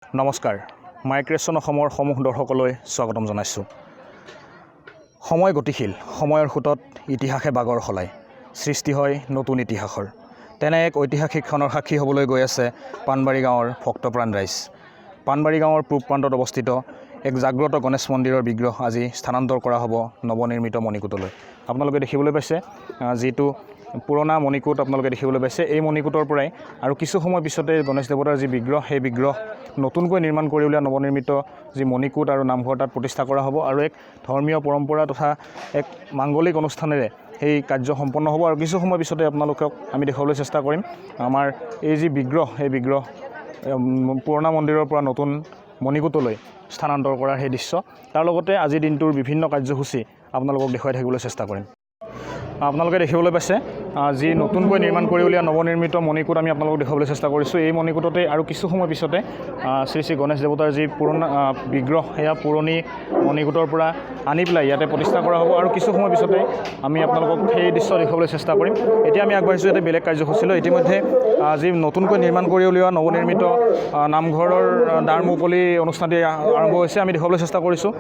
নমস্কাৰ, মাইগ্ৰেশ্যন অসমৰ সমূহ দৰ্শকলৈ স্বাগতম জনাইছোঁ। সময় গতিশীল। সময়ৰ সোঁতত ইতিহাসে বাগৰ সলায়, সৃষ্টি হয় নতুন ইতিহাসৰ। তেনে এক ঐতিহাসিক ক্ষণৰ সাক্ষী হ'বলৈ গৈ আছে পাণবাৰী গাঁৱৰ ভক্তপ্ৰাণ ৰাইজ। পাণবাৰী গাঁৱৰ পূব প্ৰান্তত অৱস্থিত এক জাগ্ৰত গণেশ মন্দিৰৰ বিগ্ৰহ আজি স্থানান্তৰ কৰা হ'ব নৱনিৰ্মিত মণিকূটলৈ। আপোনালোকে দেখিবলৈ পাইছে, যিটো পুৰণা মণিকূট আপোনালোকে দেখিবলৈ পাইছে, এই মণিকূটৰ পৰাই আৰু কিছু সময় পিছতে গণেশ দেৱতাৰ যি বিগ্ৰহ, সেই বিগ্ৰহ নতুনকৈ নিৰ্মাণ কৰি উলিওৱা নৱনিৰ্মিত যি মণিকূট আৰু নামঘৰ, তাত প্ৰতিষ্ঠা কৰা হ'ব আৰু এক ধৰ্মীয় পৰম্পৰা তথা এক মাংগলিক অনুষ্ঠানেৰে সেই কাৰ্য সম্পন্ন হ'ব। আৰু কিছু সময় পিছতে আপোনালোকক আমি দেখুৱাবলৈ চেষ্টা কৰিম আমাৰ এই যি বিগ্ৰহ, সেই বিগ্ৰহ পুৰণা মন্দিৰৰ পৰা নতুন মণিকূটলৈ স্থানান্তৰ কৰাৰ সেই দৃশ্য। তাৰ লগতে আজিৰ দিনটোৰ বিভিন্ন কাৰ্যসূচী আপোনালোকক দেখুৱাই থাকিবলৈ চেষ্টা কৰিম। আপোনালোকে দেখিবলৈ পাইছে, যি নতুনকৈ নিৰ্মাণ কৰি উলিওৱা নৱনিৰ্মিত মণিকূট আমি আপোনালোকক দেখুৱাবলৈ চেষ্টা কৰিছোঁ। এই মণিকূটতে আৰু কিছু সময় পিছতে শ্ৰী শ্ৰী গণেশ দেৱতাৰ যি পুৰণা বিগ্ৰহ, সেয়া পুৰণি মণিকূটৰ পৰা আনি পেলাই ইয়াতে প্ৰতিষ্ঠা কৰা হ'ব আৰু কিছু সময় পিছতে আমি আপোনালোকক সেই দৃশ্য দেখুৱাবলৈ চেষ্টা কৰিম। এতিয়া আমি আগবাঢ়িছোঁ এটা বেলেগ কাৰ্যসূচীলৈ। ইতিমধ্যে যি নতুনকৈ নিৰ্মাণ কৰি উলিওৱা নৱনিৰ্মিত নামঘৰৰ দ্বাৰ মুকলি অনুষ্ঠানটি আৰম্ভ হৈছে। আমি দেখুৱাবলৈ চেষ্টা কৰিছোঁ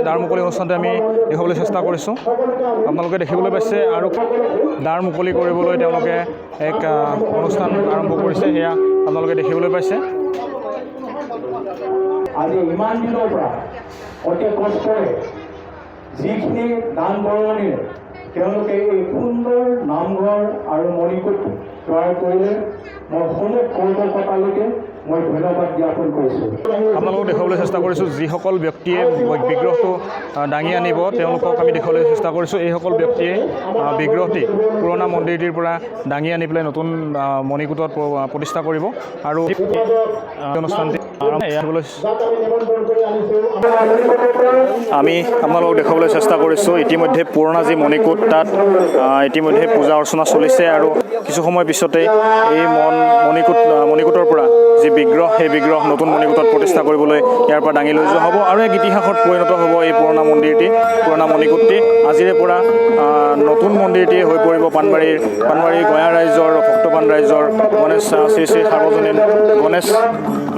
দ্বাৰ মুকলি অনুষ্ঠানটি আমি দেখুৱাবলৈ চেষ্টা কৰিছোঁ। আপোনালোকে দেখিবলৈ পাইছে আৰু দ্বাৰ মুকলি কৰিবলৈ তেওঁলোকে এক অনুষ্ঠান আৰম্ভ কৰিছে, সেয়া আপোনালোকে দেখিবলৈ পাইছে। আজি ইমান দিনৰ পৰা অতি কষ্টৰে যিখিনি দান বৰঙণিৰে তেওঁলোকে এই সুন্দৰ নামঘৰ আৰু মণিকূট তৈয়াৰ কৰিলে, মই সমূহ কৰ্মকৰ্তালৈকে মই ধন্যবাদ জ্ঞাপন কৰিছোঁ। আপোনালোকক দেখুৱাবলৈ চেষ্টা কৰিছোঁ, যিসকল ব্যক্তিয়ে বিগ্ৰহটো দাঙি আনিব, তেওঁলোকক আমি দেখুৱাবলৈ চেষ্টা কৰিছোঁ। এইসকল ব্যক্তিয়ে বিগ্ৰহটি পুৰণা মন্দিৰটিৰ পৰা দাঙি আনি পেলাই নতুন মণিকূটত প্ৰতিষ্ঠা কৰিব আৰু অনুষ্ঠানটি আৰম্ভ এয়া আমি আপোনালোকক দেখুৱাবলৈ চেষ্টা কৰিছোঁ। ইতিমধ্যে পুৰণা যি মণিকূট, তাত ইতিমধ্যে পূজা অৰ্চনা চলিছে আৰু কিছু সময় পিছতে এই মণিকূটৰ পৰা যি বিগ্ৰহ, সেই বিগ্ৰহ নতুন মণিকূটত প্ৰতিষ্ঠা কৰিবলৈ ইয়াৰ পৰা দাঙি লৈ যোৱা হ'ব আৰু এক ইতিহাসত পৰিণত হ'ব এই পুৰণা মন্দিৰটি, পুৰণা মণিকূটটি। আজিৰে পৰা নতুন মন্দিৰটি হৈ পৰিব পাণবাৰীৰ গঞা ৰাইজৰ, ভক্তপ্ৰাণ ৰাইজৰ গণেশ শ্ৰী শ্ৰী সাৰ্বজনীন গণেশ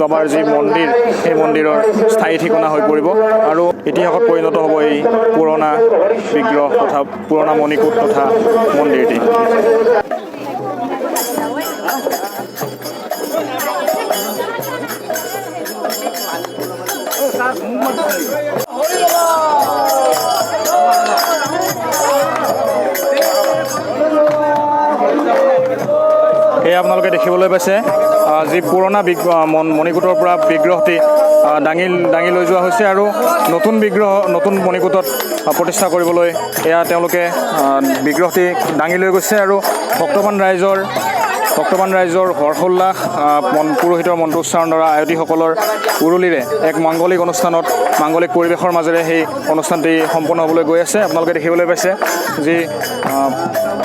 বাবাৰ যি মন্দিৰ, সেই মন্দিৰৰ স্থায়ী ঠিকনা হৈ পৰিব আৰু ইতিহাসত পৰিণত হ'ব এই পুৰণা বিগ্ৰহ তথা পুৰণা মণিকূট তথা মন্দিৰটি। সেয়া আপোনালোকে দেখিবলৈ পাইছে, যি পুৰণা মণিকূটৰ পৰা বিগ্ৰহটি দাঙি দাঙি লৈ যোৱা হৈছে আৰু নতুন বিগ্ৰহ নতুন মণিকূটত প্ৰতিষ্ঠা কৰিবলৈ এয়া তেওঁলোকে বিগ্ৰহটি দাঙি লৈ গৈছে। আৰু ভক্তপ্ৰাণ ৰাইজৰ হৰ্ষোল্লাস, পুৰোহিতৰ মন্ত্ৰোচ্চাৰণ দ্বাৰা, আয়তীসকলৰ উৰুলিৰে এক মাংগলিক অনুষ্ঠানত, মাংগলিক পৰিৱেশৰ মাজেৰে সেই অনুষ্ঠানটি সম্পন্ন হ'বলৈ গৈ আছে। আপোনালোকে দেখিবলৈ পাইছে, যি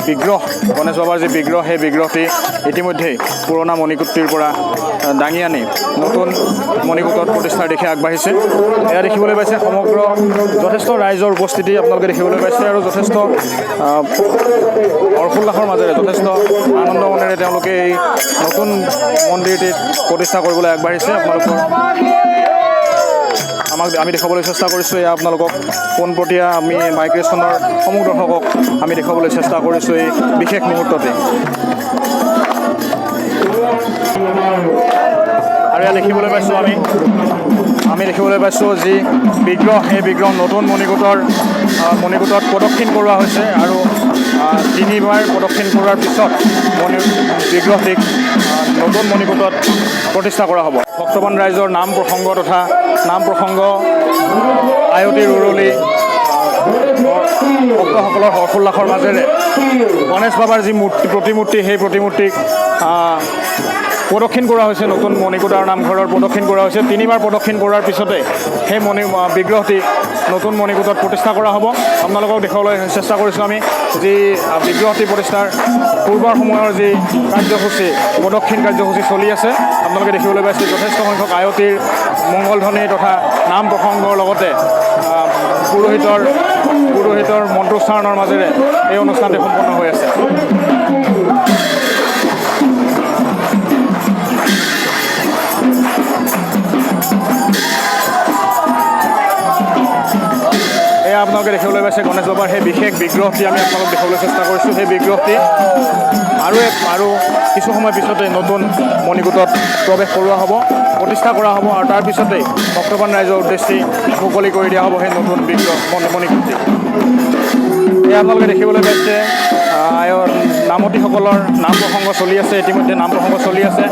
বিগ্ৰহ, গণেশ বাবাৰ যি বিগ্ৰহ, সেই বিগ্ৰহটি ইতিমধ্যেই পুৰণা মণিকূটটিৰ পৰা দাঙি আনি নতুন মণিকূটত প্ৰতিষ্ঠাৰ দিশে আগবাঢ়িছে। এয়া দেখিবলৈ পাইছে, সমগ্ৰ যথেষ্ট ৰাইজৰ উপস্থিতি আপোনালোকে দেখিবলৈ পাইছে আৰু যথেষ্ট হৰ্ষোল্লাসৰ মাজেৰে, যথেষ্ট আনন্দ মনেৰে তেওঁলোকে এই নতুন মন্দিৰটিত প্ৰতিষ্ঠা কৰিবলৈ আগবাঢ়িছে। আপোনালোকৰ আমাক আমি দেখুৱাবলৈ চেষ্টা কৰিছোঁ এয়া আপোনালোকক পোনপটীয়া। আমি মাইগ্ৰেশ্যনৰ সমূহ দৰ্শকক আমি দেখুৱাবলৈ চেষ্টা কৰিছোঁ এই বিশেষ মুহূৰ্ততে। আৰু ইয়াত দেখিবলৈ পাইছোঁ, আমি আমি দেখিবলৈ পাইছোঁ, যি বিগ্ৰহ, সেই বিগ্ৰহ নতুন মণিকূটত প্ৰদক্ষিণ কৰোৱা হৈছে আৰু তিনিবাৰ প্ৰদক্ষিণ কৰোৱাৰ পিছত বিগ্ৰহটিক নতুন মণিকূটত প্ৰতিষ্ঠা কৰা হ'ব। ভক্তপ্ৰাণ ৰাইজৰ নাম প্ৰসংগ তথা নাম প্ৰসংগ, আয়তীৰ উৰুলি, ভক্তসকলৰ হৰ্ষোল্লাসৰ মাজেৰে গণেশ বাবাৰ যি মূৰ্তি, প্ৰতিমূৰ্তি, সেই প্ৰতিমূৰ্তিক প্ৰদক্ষিণ কৰা হৈছে। নতুন মণিকূট আৰু নামঘৰৰ প্ৰদক্ষিণ কৰা হৈছে। তিনিবাৰ প্ৰদক্ষিণ কৰাৰ পিছতে সেই বিগ্ৰহটি নতুন মণিকূটত প্ৰতিষ্ঠা কৰা হ'ব। আপোনালোকক দেখুৱাবলৈ চেষ্টা কৰিছোঁ আমি যি বিগ্ৰহটি প্ৰতিষ্ঠাৰ পূৰ্বৰ সময়ৰ যি কাৰ্যসূচী, প্ৰদক্ষিণ কাৰ্যসূচী চলি আছে। আপোনালোকে দেখিবলৈ পাইছে, যথেষ্ট সংখ্যক আয়তীৰ মংগলধ্বনি তথা নাম প্ৰসংগৰ লগতে পুৰোহিতৰ মন্ত্ৰোচ্চাৰণৰ মাজেৰে এই অনুষ্ঠানটি সম্পন্ন হৈ আছে। এয়া আপোনালোকে দেখিবলৈ পাইছে গণেশ বাবাৰ সেই বিশেষ বিগ্ৰহটি আমি আপোনালোক দেখাবলৈ চেষ্টা কৰিছোঁ। সেই বিগ্ৰহটি আৰু কিছু সময় পিছতে নতুন মণিকূটত প্ৰৱেশ কৰোৱা হ'ব, প্ৰতিষ্ঠা কৰা হ'ব আৰু তাৰপিছতেই ভক্তপ্ৰাণ ৰাইজৰ উদ্দেশ্যি মুকলি কৰি দিয়া হ'ব সেই নতুন বিগ্ৰহ মণিকূটটি। এয়া আপোনালোকে দেখিবলৈ পাইছে আয়ৰ নামতীসকলৰ নাম প্ৰসংগ চলি আছে, ইতিমধ্যে নাম প্ৰসংগ চলি আছে।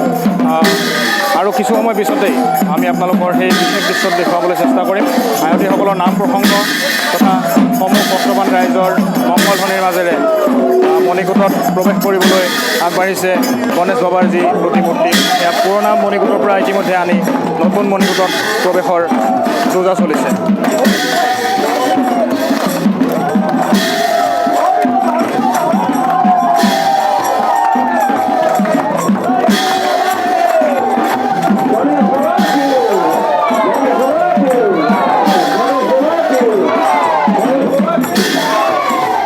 আৰু কিছু সময় পিছতেই আমি আপোনালোকৰ সেই বিশেষ দৃশ্যত দেখুৱাবলৈ চেষ্টা কৰিম আয়তীসকলৰ নাম প্ৰসংগ তথা সমূহ ভক্তপ্ৰাণ ৰাইজৰ মংগলধ্বনিৰ মাজেৰে মণিকূটত প্ৰৱেশ কৰিবলৈ আগবাঢ়িছে গণেশ বাবাৰ যি প্ৰতিমূৰ্তি, সেয়া পুৰণা মণিকূটৰ পৰা ইতিমধ্যে আনি নতুন মণিকূটত প্ৰৱেশৰ যো-জা চলিছে।